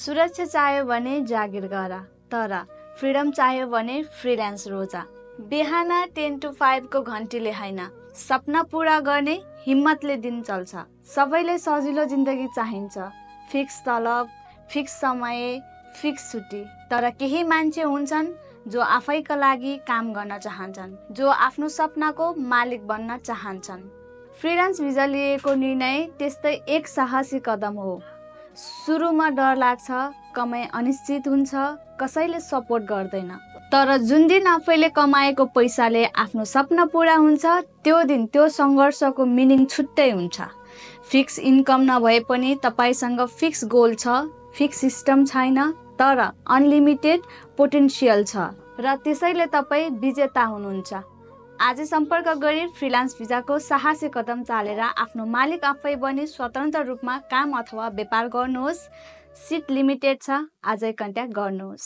सुरक्षा चाहियो भने जागिर गर, तर फ्रिडम चाहियो भने फ्रिल्यान्स रोजा। बिहान 10 to 5 को घन्टीले हैन, सपना पूरा गर्ने हिम्मतले दिन चल्छ। सबैले सजिलो जिन्दगी चाहिन्छ, फिक्स तलब, फिक्स समय, फिक्स छुट्टी। तर केही मान्छे हुन्छन् जो आफैका लागि काम गर्न चाहन्छन्, जो आफ्नो सपनाको मालिक बन्न चाहन्छन्। फ्रिल्यान्स भिजा लिएको निर्णय त्यस्तै एक साहसी कदम हो। सुरुमा डर लाग्छ, कमाइ अनिश्चित हुन्छ, कसैले सपोर्ट गर्दैन। तर जुन दिन आफैले कमाएको पैसाले आफ्नो सपना पूरा हुन्छ, त्यो दिन त्यो सङ्घर्षको मिनिङ छुट्टै हुन्छ। फिक्स इन्कम नभए पनि तपाईसँग फिक्स गोल छ, फिक्स सिस्टम छैन, तर अनलिमिटेड पोटेन्सियल छ र त्यसैले तपाईँ विजेता हुनुहुन्छ। आज सम्पर्क गरी फ्रिल्यान्स भिजाको साहसी कदम चालेर आफ्नो मालिक आफै बनी स्वतन्त्र रूपमा काम अथवा व्यापार गर्नुहोस्। सिट लिमिटेड छ, आजै कन्ट्याक्ट गर्नुहोस्।